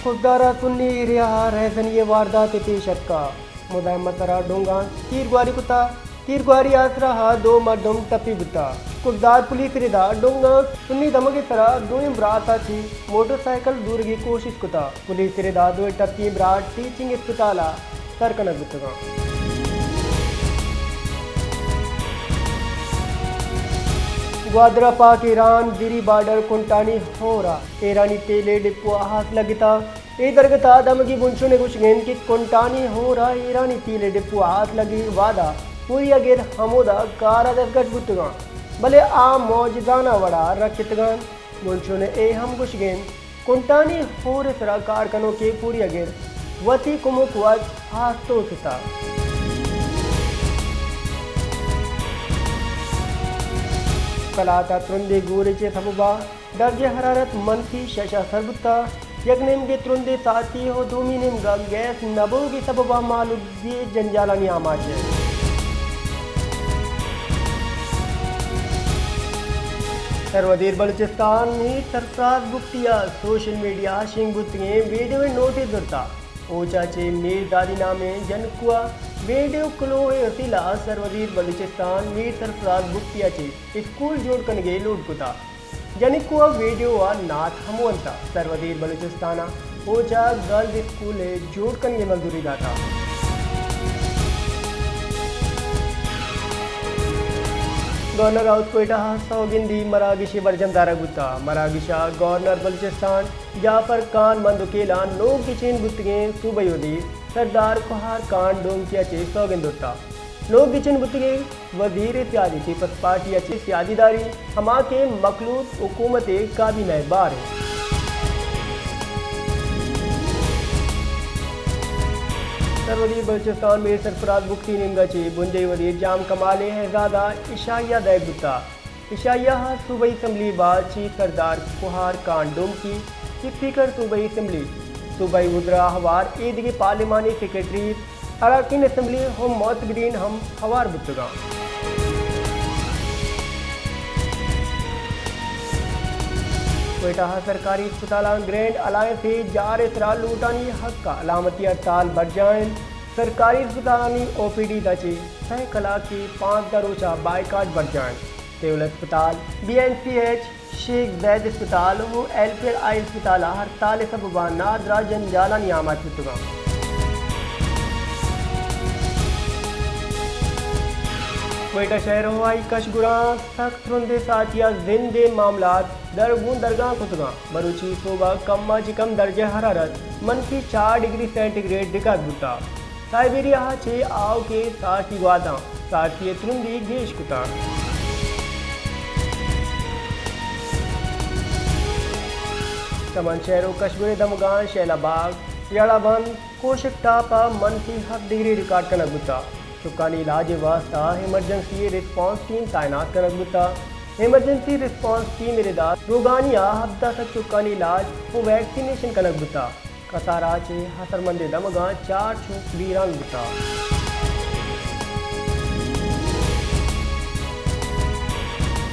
کزدار ءَ سنی ایریا ءَ رہزنی ءِ وارداتے پیش اتکا۔ مزاحمت ءِ سرا ڈونگاں تیرگواری کتا۔ تیرگواری ءِ سرا دو مردم ٹپی بوتا۔ کزدار پولیس ءِ ردا ڈونگاں سنی دمگ ءِ سرا دوئیں برات ءَ چہ موٹر سائیکل زورگی کوشست کتا۔ پولیس ءِ ردا دوئیں ٹپی براں ٹیچنگ اسپتال ءَ سر کنگ بوتگاں۔ گوادر ءَ پاک ایران زیری بارڈر کنٹانی ہور ءَ ایرانی تیل ءِ ڈپو ءَ آس لگتا۔ اے درگت ءَ دمگی بنشون ءِ گوشگ انت کہ کنٹانی ہور ءَ ایرانی تیل ءِ ڈپو ءَ آس لگی وہد ءَ پوری ءَ گر ہمودا کار ءَ دزگٹ بوتگاں، بلے آ معجزانہ وڑ ءَ رکتگاں۔ بنشون ءِ اے ہم گوشگ انت کنٹانی ہور ءِ سرا کار کنوکیں پوری ءَ گر وتی کمک وت آس توستا۔ کلات ءَ ترندیں گورے چہ سبب ءَ درجہ حرارت منفی شش ءَ سر بوتا۔ یک نیمگے ترندیں ساعتی ءُ دومی نیمگا گیس نہ بوگی سبب ءَ مالوگی جنجالانی آماچ انت۔ سروزیر بلوچستان میر سرفراز بگٹی ءَ سوشل میڈیا ءَ شنگ بوتگیں ویڈیو ءِ نوٹس زرتا۔ اوچا چہ میر دادی نامیں جنکو ءَ ویڈیو کلوہ ءِ وسیلہ ءَ سروزیر بلوچستان میر سرفراز بگٹی ءَ چہ اسکول جوڑ کنگ ءِ لوٹ کتا۔ جنکو ءَ ویڈیو ءَ نعت ہم ونتا۔ سروزیر بلوچستان ءَ اوچا گرلز اسکولے جوڑ کنگ ءِ منظوری داتا۔ گورنر ہاؤس کوئٹہ ءَ سوگندی مراگشے برجم دارگ بوتا۔ مراگش ءَ گورنر بلوچستان جعفر خان مندوکیل ءَ نوک گچین بوتگیں صوبائی وزیر سردار کوہار خان ڈومکی ءَ چہ سوگند زرتا۔ نوک گچین بوتگیں وزیر ءِ سیادی پیپلز پارٹی ءَ چہ سیادی داری، ہما کہ مخلوط حکومت ءِ کابینہ ءِ بار انت۔ سروزیر بلوچستان میر سرفراز بگٹی نیمگا چہ بنجاہی وزیر جام کمال ءِ اعزاز ءَ عشائیہ دئیگ بوتا۔ عشائیہ ءَ صوبائی اسمبلی ءِ بار چیف سردار کوہار خان ڈومکی، اسپیکر صوبائی اسمبلی، صوبائی وزراء ءَ ہوار ایدگہ پارلیمانی سیکرٹریز، اراکین اسمبلی ءُ معتبرین ہم ہوار بوتگاں۔ کوئٹہ ءَ سرکاری اسپتالاں گرینڈ الائنس ءِ جار ءِ سرا لوٹانی حق ءَ علامتی ہڑتال برجاہ انت۔ سرکاری اسپتالانی او پی ڈیز ءَ چہ سئے کلاک ءِ پانزدہ روچ ءَ بائیکاٹ برجاہ انت۔ سول اسپتال، بی این سی ایچ، شیخ زید اسپتال ءُ ایلفیئر آئی اسپتال ءَ ہڑتال ءِ سبب ءَ نادراہ جنجالانی آماچ بوتگاں۔ کوئٹہ شہر ءُ آئی کشگوراں سک ترندیں ساعتی ءَ زند ءِ معاملات درگوں درگاں کتگاں۔ مروچی سہب ءَ کم ءَ چہ کم درجہ حرارت منفی چار ڈگری سینٹی گریڈ ریکارڈ بوتگ۔ سائبیریا ءَ چہ آؤکیں سارتی گواداں سارتی ءِ ترندی گیش کتگ۔ چمن شہر ءُ کشگور ءِ دمگاں شیلا باغ، یڑا بند، کوشک ٹاپ ءَ منفی ہفت ڈگری ریکارڈ کنگ بوتگ۔ چکانی علاج ءِ واستہ ایمرجنسی ریسپانس ٹیم تعینات کنگ بوتگ۔ ایمرجنسی ریسپانس ٹیم ءِ ردا روگانی ءَ ہبدہ سد چکانی علاج ءُ ویکسینیشن کنگ بوتگ۔ کسار ءَ چہ اثرمندیں دمگاں چار چک بیران بوتگ۔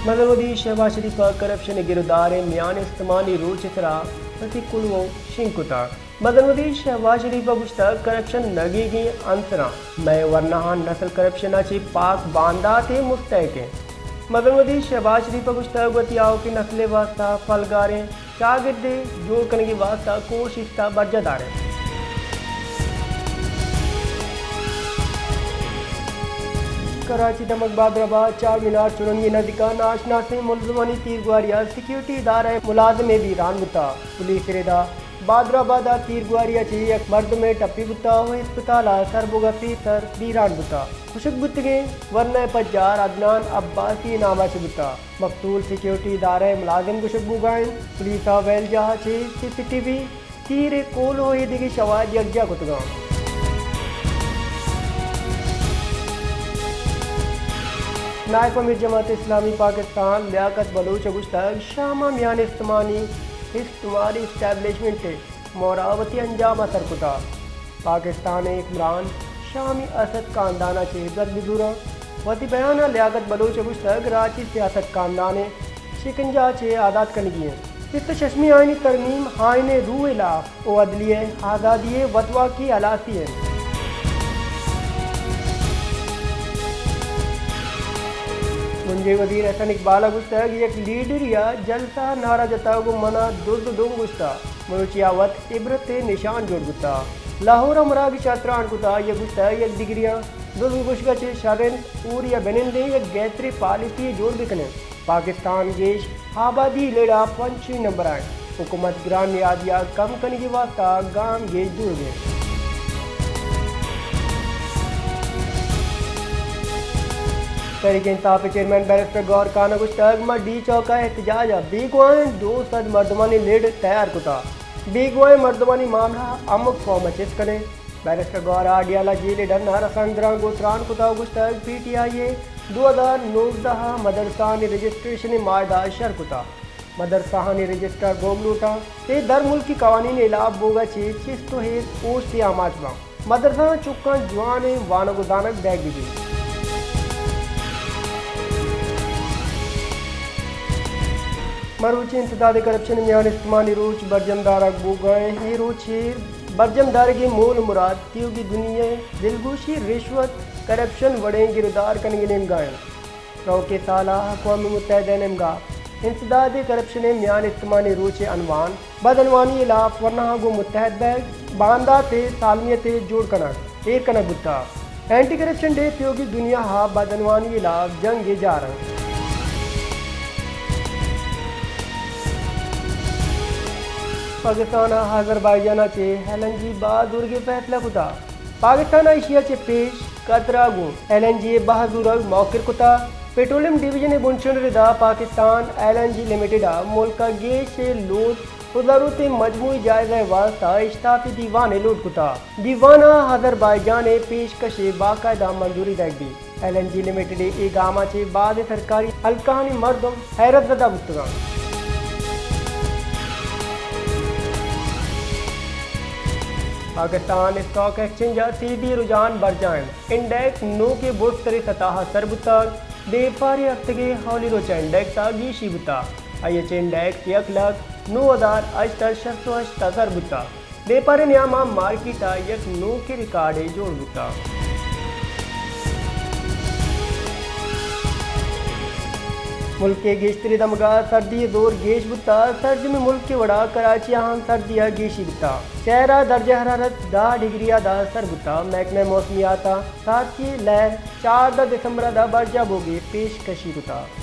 مزن وزیر شہباز شریف ءَ کرپشن ءِ گرودار ءِ میان استمانی روچ ءِ سرا وتی کلوہ شنگ کتگ۔ مزن وزیر شہباز شریف ءَ گوشتگ، کرپشن نگیگیں عنصراں، مئے ورناہان نسل کرپشن ءَ چہ پاک باندات ءِ مستحق انت۔ مزن وزیر شہباز شریف ءَ گوشتگ، وتی آؤکیں نسل ءِ واستہ پلگاریں چاگردے جوڑ کنگ ءِ واستہ کوشست ءَ برجاہ داریں۔ کراچی دمگ بہادر آباد چار مینار چرنگی نزیک ءَ ناشناسیں ملزمانی تیرگواری ءَ سیکیورٹی ادارہ ءِ ملازمے بیران بوتگ۔ پولیس ءِ ردا بہادر آباد ءَ تیرگواری ءَ چہ یک مردمے ٹپی بوتگ ءُ اسپتال ءَ سر بوگ ءَ پیسر بیران بوتگ۔ کشگ بوتگیں ورنا ءِ پجار عدنان عباسی ءِ نام ءَ چہ بوتگ۔ مقتول سیکیورٹی ادارہ ءِ ملازم گوشگ بوگ ءَ انت۔ پولیس ءَ ویل جاہ ءَ چہ سی سی ٹی وی تیر ءِ کول ءُ ایدگہ شواہد یکجاہ کتگ انت۔ نائب امیر جماعت اسلامی پاکستان لیاقت بلوچ ءَ گوشتگ، شام ءَ میان استمانی استماری اسٹیبلشمنٹ ءِ مورا وتی انجام ءَ سر کتگ۔ پاکستان ءِ حکمران شامی اسد خاندان ءَ چہ عبرت بزوراں۔ وتی بیان ءَ لیاقت بلوچ ءَ گوشتگ، کراچی سیاست خاندان ءِ شکنجہ ءَ چہ آزات کنگی انت۔ بیست ءُ ششمی آئینی ترمیم آئین ءِ روح ءِ لاپ ءُ عدلیہ، آزادی ءُ وتواکی ءِ ہلاسی انت۔ بنجاہی وزیر احسن اقبال ءَ گوشتگ، یک لیڈرے ءَ جلسہ ءَ نعرہ جتگ ءُ من ءَ دزد ءُ ڈن گوشتہ، مروچی آ وت عبرت ءِ نشان جوڑ بوتہ۔ لاہور ءَ مراگش ءَ تران کتہ، آئی ءَ گوشتہ، یک دگریاں دزد گوشگ ءَ چہ شر انت، ہوری ءَ بہ نندیں، یک گہتریں پالیسی یے جوڑ بہ کنیں۔ پاکستان گیش آبادی لڑ ءَ پنچمی نمبر ءَ انت۔ حکومت گران نیادی ءَ کم کنگی واستہ گام گیش زورگ ءَ انت۔ تحریک انصاف ءِ چیئرمین بیرسٹر گوہر خان ءَ گوشتگ، ما ڈی چوک ءَ احتجاج ءَ بیگواہیں دو سد مردمانی لڑ تیار کتہ۔ بیگواہیں مردمانی معاملہ ءَ ہمک قوم ءَ چست کنیں۔ بیرسٹر گوہر ءَ اڈیالہ جیل ءِ ڈن ءَ رسانکدراں گوں تران کتہ ءُ گوشتگ، پی ٹی آئی ءَ دو ہزار نوزدہ ءَ مدرسہانی رجسٹریشن ءِ معاہدہ ءَ شر کتہ۔ مدرسہانی رجسٹر بوگ لوٹاں، اے درملکی قوانین ءِ ہلاپ بوگ ءَ چہ چست ءُ ایست اوشت ءِ آماچ باں۔ مدرسہاں چکاں جوانیں وانگ ءُ زانگ دئیگ بہ بیت۔ مروچی انسداد کرپشن ءِ میان استمانی روچ برجم دارگ بوگ ءَ انت۔ اے روچ ءِ برجم دارگ ءِ مول ءُ مراد تیوگی دنیا ءِ دلگوشی، رشوت، کرپشن وڑیں گرودار کنگ ءِ نیمگ ءَ انت۔ روکیں سال ءَ اقوام متحدہ ءِ نیمگ ءَ انسداد کرپشن ءِ میان استمانی روچ ءِ عنوان بدعنوانی ءِ ہلاپ ورناہاں گوں متحد بئیگ، باندات ءِ سالمیت ءِ جوڑ کنگ ایر کنگ بوتگ۔ اینٹی کرپشن ڈے تیوگی دنیا ءَ بدعنوانی ءِ ہلاپ جنگ ءِ جار انت۔ پاکستان ءَ آذربائیجان ءَ چہ ایل این جی بہا زورگ ءِ فیصلہ کتگ۔ پاکستان ءَ ایشی ءَ چہ پیش قطر ءَ گوں ایل این جی ءِ بہا زورگ موخر کتگ۔ پٹرولیم ڈویژن ءِ بنشون ءِ ردا Pakistan L N G limited ءَ ملک ءِ گیش ءِ لوز ءُ ضرورت ءِ مجموعی جائزہ ءِ واستہ اشتافی دیوانے لوٹ کتگ۔ دیوان ءَ آذربائیجان ءِ پیشکش ءِ باقاعدہ منظوری دئیگ بیت۔ ایل این جی لمیٹڈ ءِ اے گام ءَ چہ بازیں سرکاری حلقہانی مردم حیرت زدہ بوتگ انت۔ پاکستان اسٹاک ایکسچینج ءَ تیزی ءِ رجحان برجاہ انت۔ انڈیکس نوکیں برزتریں سطح ءَ سر بوتگ۔ بیپار ءِ ہفتگ ءِ اولی روچ ءَ انڈیکس ءَ گیشی بوتگ۔ آئی ءَ چہ انڈیکس یک لکھ نو ہزار ہشت سد شست ءُ ہشت ءَ سر بوتگ۔ بیپار ءِ نیام ءَ مارکیٹ ءَ یک نوکیں ریکارڈے جوڑ بوتگ۔ ملک ءِ گیشتریں دمگ ءَ سردی ءِ زور گیش بوتگ۔ سرجمیں ملک ءِ وڑا کراچی ءَ ہم سردی ءَ گیشی بوتگ۔ شہر ءَ درجہ حرارت دہ ڈگری ءَ داں سر بوتگ۔ محکمہ موسمیات ءَ سارتی ءِ لہر چاردہ دسمبر ءَ داں برجاہ بوگ ءِ پیشکشی کتگ۔